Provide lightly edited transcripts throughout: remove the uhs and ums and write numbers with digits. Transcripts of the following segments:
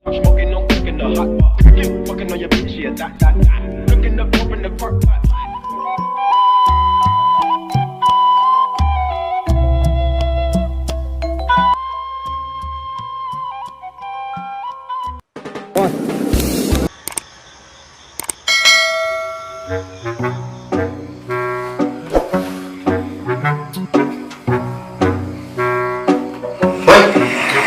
Smoking no cooking the hot pot. Fucking on your bitch, yeah, that, that, that. Looking up, open the park pot. Woi,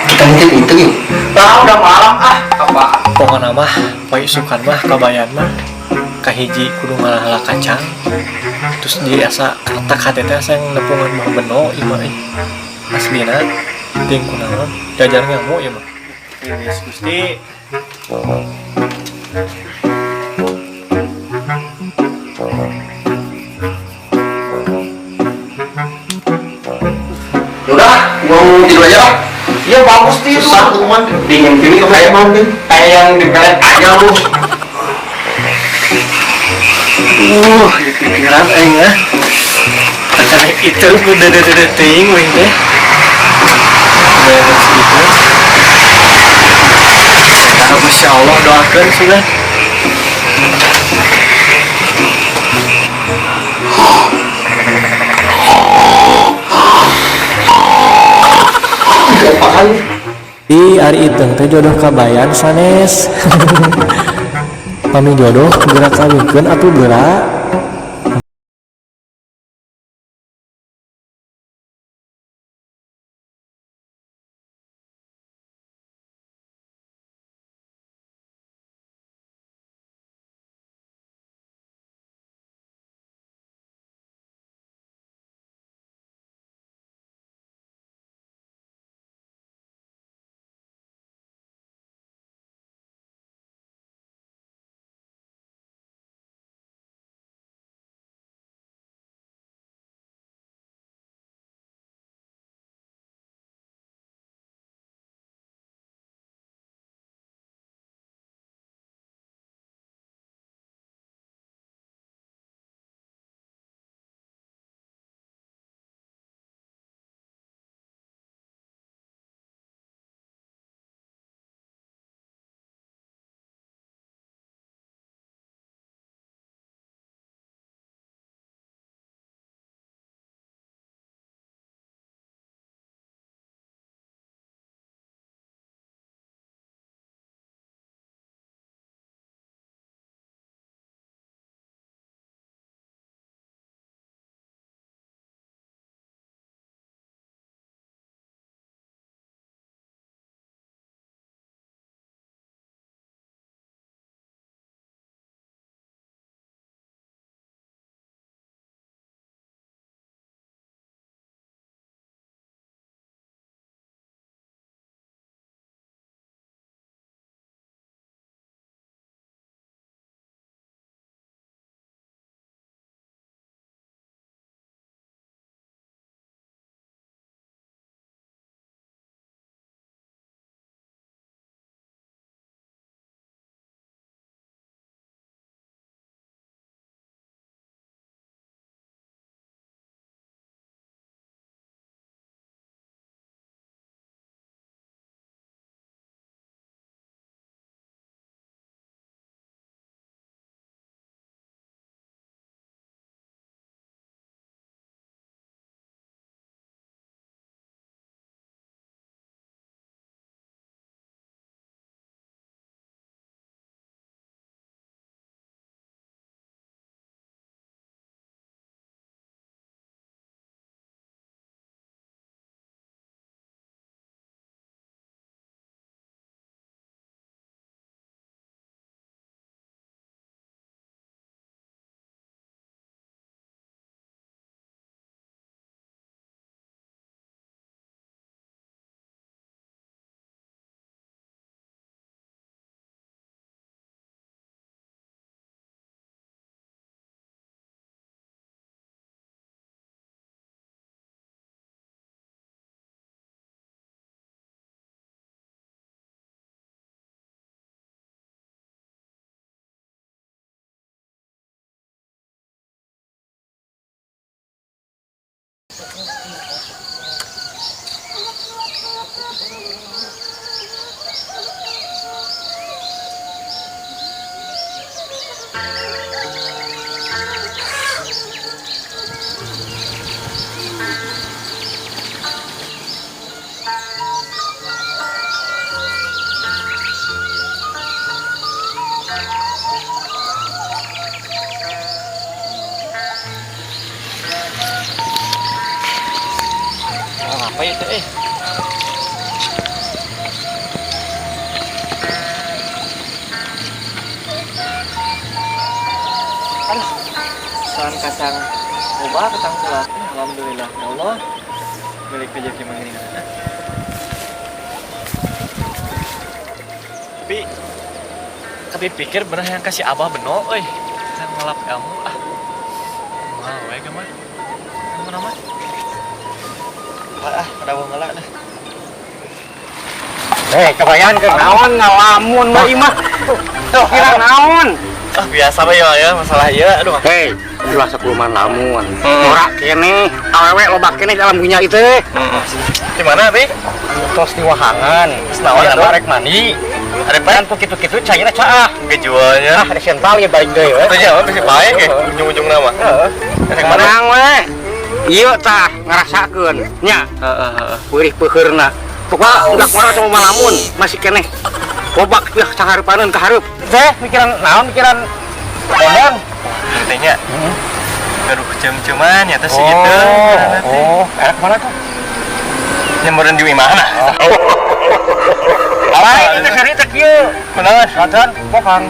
kita mungkin itu yuk. Ah, udah malam ah. Apa? Pokokna mah poe isukan mah kabayan mah kahiji kudu ngalahala kacang terus di asa kertak hati teh asa yang nepungan mah beno ieu mah ih aslina ting kunaon jajar ngamuk ieu mah. Geus Gusti. Udah, gua mau tidur aja lah. Iya bagus tidur. Susah tuh man. Dingin gini Kayak mandi. Kayak yang di pelet aja lu. Di pikiran aing ah. Acan itu udah dede teuing wing teh. Bayangin segitu. Nah, Masya Allah doakan sudah. Apaan? Ih, ari Iteung teh jodoh kabayan sanes. Pami jodoh geura kawinkeun atuh geura. Oh, apa itu eh? Aduh, soal kacang boba, kacang selak. Alhamdulillah, ya Allah. Milik rezeki mah ini. Tapi, tapi pikir bener yang kasih abah beno, euy. Yang ngelap ilmu ah. Mahal we ge mah. Mana mah? Ah, ada wong ngelak dah. Eh, kebayang ke naon ngalamun mah imah. Tuh, kira naon. Ah, biasa we ya, masalah ieu aduh. Hei, ulah sakuluman lamun. Norak keneh, awewe loba keneh dalam dunia itu. Heeh. Di mana, Bi? Tos di wahangan. Terus naon Aya atuh? rek mandi. Ada Kan kitu-kitu cairna caah. Kejualnya. Ah, ada sental ya balik deui we. Itu jawab masih baik ya, ujung-ujung nama. Heeh. Rek mana? Menang we. Ieu tah ngarasakeun nya. Heeh, heeh. Peurih peuheurna. Pokoknya enggak marah sama malamun, masih keneh. Lobak ya sahareupaneun ka hareup. Teh mikiran naon mikiran kondang. Intinya, gaduh cem-ceman ya teh segitu. Oh, enak mana tuh? Nyemburan di mana? Lain itu cerita kieu. Kunaon? Nonton popang.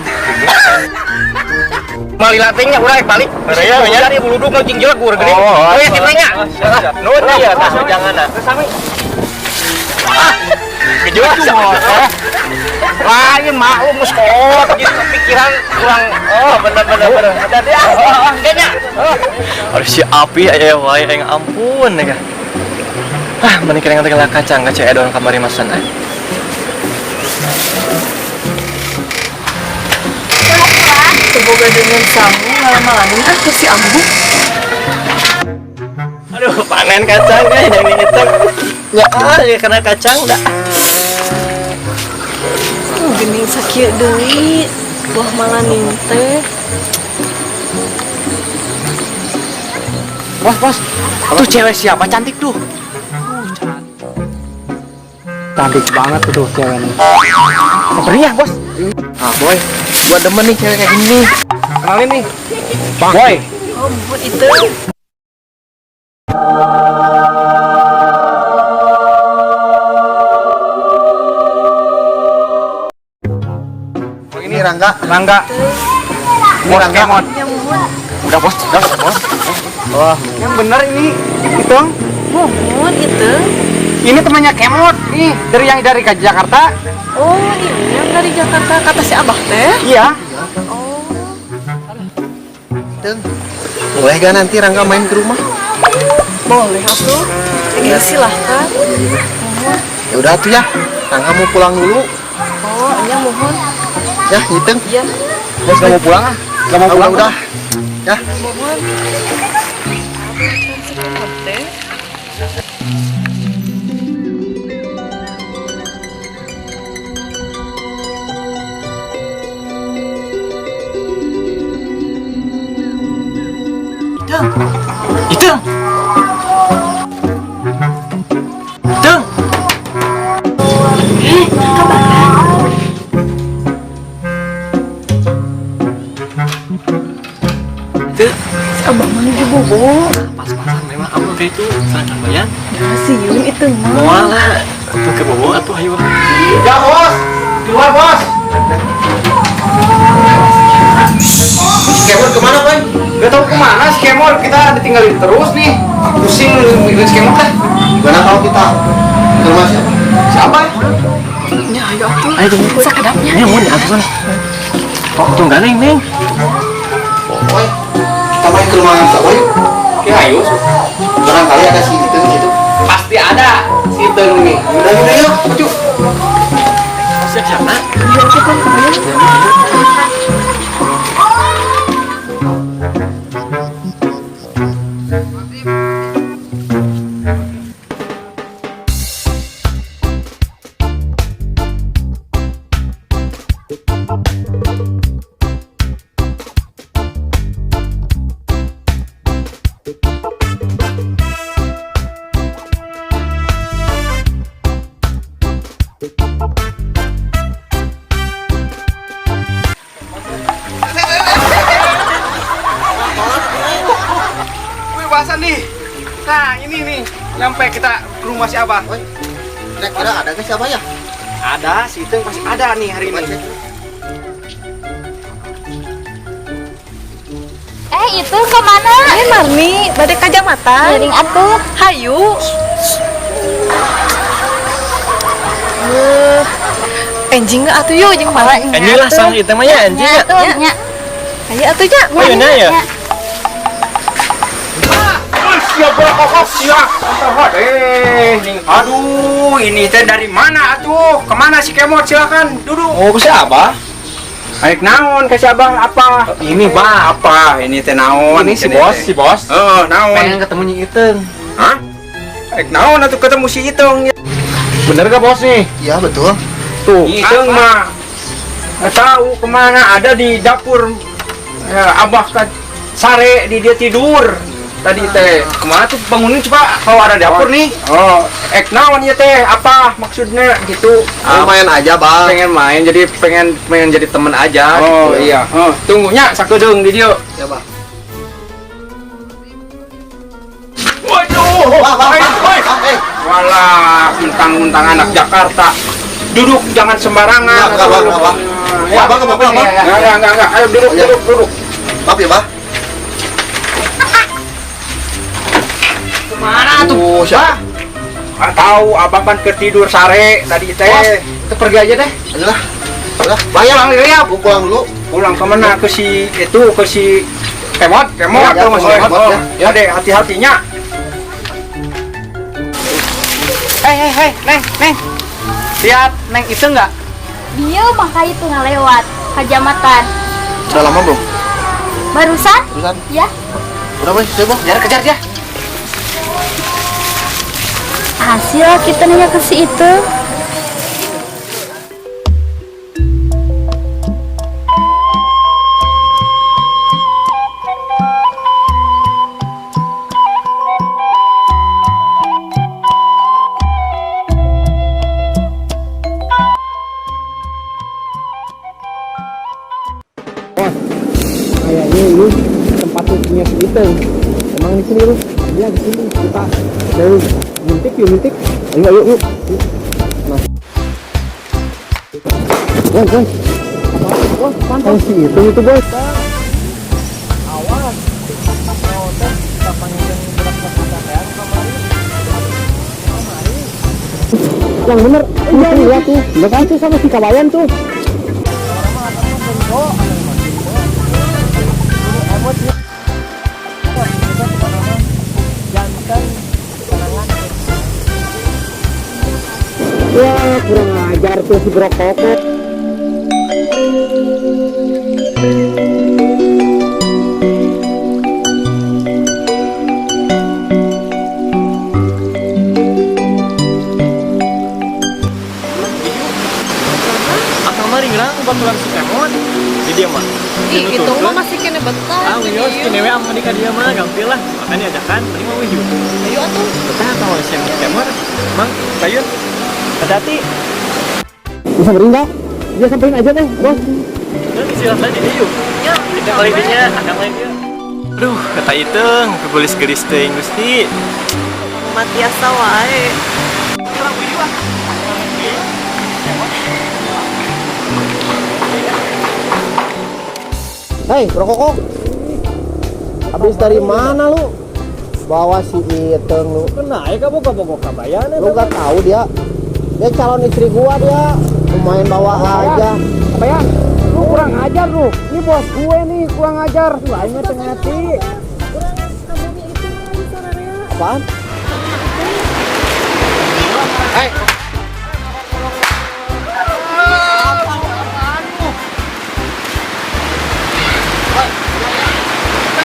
Malila teh nya urang balik. Iya, iya. Dari buluduk ngeucing jelegur geuning. Oh, Oh, ya kitu nya. Nuhun iya, tas jangan ah. Sami. Kejual. Lain maklum geus kolot gitu pikiran kurang. Oh, bener bener bener. Hati-hati ah. Oh, nya. Aduh si api aya wae aing ampun ya. Ah, mending kira ngerti kacang kaca edon kamari masan ah. Semoga dengan kamu malam-malamin ah ke si Ambu. Aduh, panen kacang ya yang ngitung. Ya, ah, ya kena kacang dah. Gening sakieu deui. Wah malanin teh. Bos, bos. Tuh cewek siapa cantik tuh? Cantik banget tuh cewek nih. Pria, bos. Ah, boy. Gua demen nih cewek kayak gini nih. Kenalin nih. Boy. Oh, muhun itu. Ini Rangga. Rangga. Ini Rangga. Kemot. Ya muhun. Udah, bos. Udah, bos. Wah, Yang bener ini, Hitung. Muhun itu. Ini temannya Kemot nih, dari yang dari ke Jakarta. Oh, ini yang dari Jakarta kata si Abah teh. Iya. Oh, Teng. Boleh gak nanti Rangga main ke rumah? boleh atuh. Ya silahkan. Ya udah tuh ya. Rangga mau pulang dulu. Oh, iya muhun. Ya, Hitung. Iya, Bos gak mau pulang ah. Gak mau pulang Udah, udah. Ya. muhun. Kan si Kemot teh. Iteng. Iteng. Iteng. Eh, kabaran. Itu Si Abah mah nuju bobo. pas-pasan memang amun teh itu serangkan bayan. Dah sieun itu mah. Moal lah. Tuh ke bobo atuh ayo. Ya, bos. Di luar, bos. Si Kemot kemana, Boy? Gak tau kemana si Kemot, kita ditinggalin terus nih. Pusing mikirin si Kemot lah. Gimana kalau kita ke rumah siapa? Siapa? Ya ayo atuh. Ayo tunggu. Sakedapnya. Ini mun atuh sana. Oh, tunggu neng neng. Boy, kita main ke rumah siapa yuk? Ya, ayo. Barangkali ada si Iteng gitu. Pasti ada si Iteng nih. Udah, udah yuk. Yuk. Siap siap nak. Ayo kita ayo. Nyampe kita ke rumah si Abah. Oi, kira-kira ada ke si Abah ya? Ada, si Iteng pasti ada nih hari ini. Itu kemana? Marni, bade kacamata. Miring atuh. Hayu. Enjing atuh yuk jeung mala. Anjing lah sang itu mah ya anjing ya. Atuh nya. Hayu atuh nya. Oh iya ya. Siap kokok siap. Aduh, ini teh dari mana atuh? Kemana si Kemot? Silakan duduk. Oh, ke si Abah? Aik naon ke si Abah apa? Ini bah apa? Ini teh naon? Ini si bos, si bos. Heeh, naon? Pengen ketemu Nyi Iteng. Hah? Aik naon atuh ketemu si Iteng? Bener gak bos nih? Iya, betul. Tuh, Iteng mah nggak tahu kemana, ada di dapur. Ya, Abah kan sare di dia tidur tadi teh. Kemana tuh bangunin coba kalau ada dapur nih. Oh, ek naon ya teh? Apa maksudnya gitu? Main aja, Bang. Pengen main, jadi pengen jadi temen aja. Oh gitu. Iya. Oh, tunggunya sakedeung di dieu. Ya, Bang. Waduh. Walah, mentang-mentang anak Jakarta. Duduk jangan sembarangan. Enggak, Bang, enggak, Bang. Ya, Bang, enggak, Bang. Enggak. Ayo duduk, duduk. Maaf ya, Bang. Kemana tuh? Siapa? Nggak tahu, abang kan ketidur sare tadi teh. Kita pergi aja deh. Ayolah. Udah, bayar. Pulang ya. Pulang dulu. Pulang kemana? Ke si itu, ke si Kemot, Kemot, Ya, tuh, ya, Kemot. ya. Ya deh, hati-hatinya. Hei, Neng, Neng. Lihat Neng itu enggak? Dia mah itu ngalewat kajamatan. Udah lama belum? Barusan? Barusan. Ya. Udah, Bang, coba. Kejar dia. Hasil kita nanya ke si itu. Kayaknya ini tempat punya si Iteng. Emang di sini lu? Iya di sini. Kita dari mintik yuk, mintik. Ayo, ayo, yuk. Nah. Boy, boy. Apa? Oh, si Iteng itu, boy. Awas. Yang bener. Iya, iya tuh. Enggak tuh sama si Kabayan tuh. Wah, kurang ajar tuh si Brokoko. Akang mah ringlang baturan si Kemot. Di dia mah. Ih, itu mah masih kene betah. Ah, wios kene we amun di ka dia mah gampil lah. Makanya ajakan mending mah wih. Ayo atuh. Betah atau si Kemot? Mang, sayun. Hati-hati. Bisa beri nggak? Dia samperin aja deh, bos. Udah istirahat aja deh yuk. Ya, Kita kali dinya, akang lain dia. Aduh, kata Iteng, kebelis gelis teuing Gusti. Matiasa wae. Hei, Brokoko. Habis dari mana lu? Bawa si Iteng lu. Kena ya kamu bogo kabayan. Lu gak tahu dia. Dia calon istri gua dia. Lumayan bawa aja. Kabayan, lu kurang ajar lu. Ini bos gue nih kurang ajar. Lu aing mah teu ngerti. Apaan? Hei,